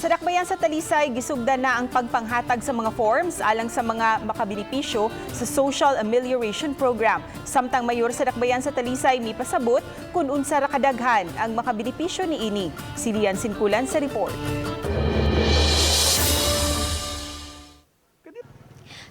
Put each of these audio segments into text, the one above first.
Sa Dakbayan sa Talisay, gisugdan na ang pagpanghatag sa mga forms alang sa mga makabenepisyo sa Social Amelioration Program. Samtang mayor sa Dakbayan sa Talisay mipasabot kung unsa ra kadaghan ang makabenepisyo niini. Si Lian Sinkulan sa report.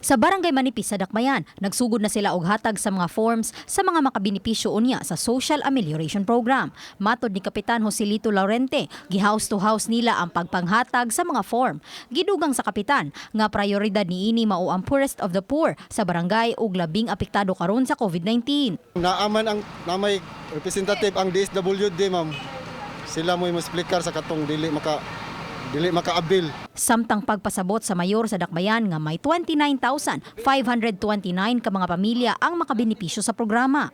Sa Barangay Manipis sa Dakbayan, nagsugod na sila og hatag sa mga forms sa mga makabenepisyo unya sa Social Amelioration Program. Matod ni Kapitan Joselito Laurente, gi-house to house nila ang pagpanghatag sa mga form. Gidugang sa kapitan nga prioridad niini mao ang poorest of the poor sa barangay ug labing apektado karon sa COVID-19. Naaman ang namay representative ang DSWD, ma'am. Sila mo explicar sa katong dili makaabil. Samtang pagpasabot sa mayor sa Dakbayan nga may 29,529 ka mga pamilya ang makabenepisyo sa programa.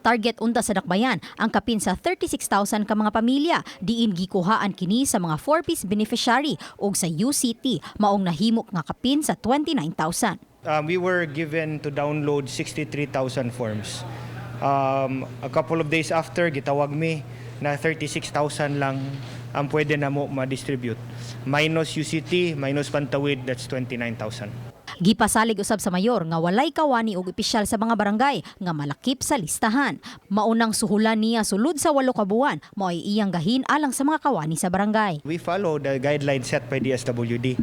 Target unta sa Dakbayan ang kapin sa 36,000 ka mga pamilya, diin gikuhaan kini sa mga 4Ps beneficiary ug sa UCT, maong nahimo nga kapin sa 29,000. We were given to download 63,000 forms. A couple of days after, gitawag mi na 36,000 lang ang pwede na mo ma-distribute. Minus UCT, minus Pantawid, that's 29,000. Gipasalig usab sa mayor nga walay kawani og opisyal sa mga barangay nga malakip sa listahan. Maunang suhulan niya sulod sa 8 ka buwan mao'y iyang gahin alang sa mga kawani sa barangay. We follow the guidelines set by DSWD.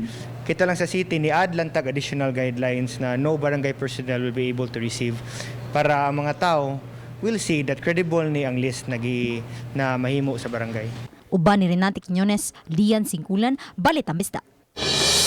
Kita lang sa city, ni-add lang tag additional guidelines na no barangay personnel will be able to receive para ang mga tao will see that credible ni ang list na, na mahimo sa barangay. Uban ni Renate Quiñones, Lian Singkulan, Balitang Bisdak.